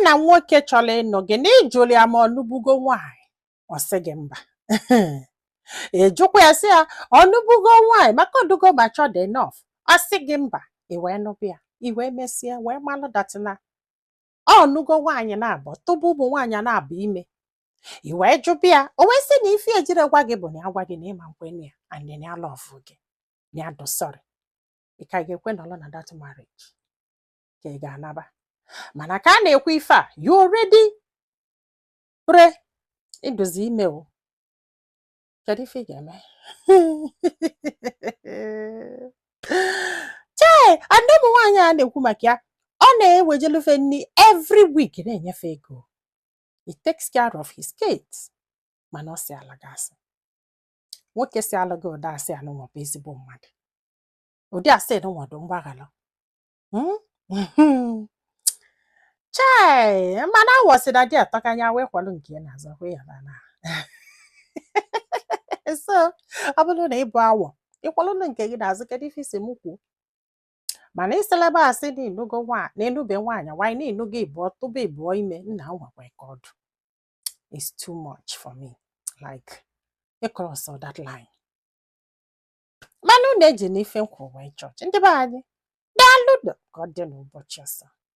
na nwoke chọrọ ịnụ gị na ịjụrụ ya ma ọ nụbugo nwaanyị, ọ sị gị mba. Ị jụkwa ya sị ya ọ nụbugo nwaanyị maka odugo matured enough, ọ sị gị mba. I wee nụbụ ya, i wee mesịa wee malụ that na ọ nụgo nwaanyị na-abụ tụbụ ụmụ nwaanyị na-abụ ime. I wee jụbụ ya, o wee sị na ife ejire gwa gị bụ na ya gwa gị na ịma nkwenu ya and na ya love gị, na ya dụ sorry. Ị ka ga-ekwe nọrọ na that marriage ka ị ga-anaba? Mana ka a na-ekwu ife a, you already pre idozi ime o. Kedu ife ị ga-eme? Chee and ụmụ nwaanyị a na-ekwu maka ya, ọ na-ewejelufe nri every week, na-enyefe ego. He takes care of his kids, mana ọ si ala gị asị. Nwoke si alụ gị ụdị asị anụnwa bụ ezigbo mmadụ. Ụdị asị anụnwa dị mgbaghalụ. Chai, mana awọ sị na di atọkanya wee kwalụ nke ya n'azụ hụ ya na. So ọ bụrụ na ị bụ awọ, ịkwalụnụ nke gị n'azụ, kedu ife isi m kwuo? Mana ịsịlebe asị na ịnụgo na ịnụbe nwaanyị nwaanyị na ịnụgo ịbụọ tụba ịbụọ ime, nna, nwekwa ka ọdụ. It's too much for me, like ị cross that line. Mana unu eji n'ife nkwụ wee chọọchị. Ndị be anyị, daalụ, ka ọ dị n'ụbọchị ọzọ.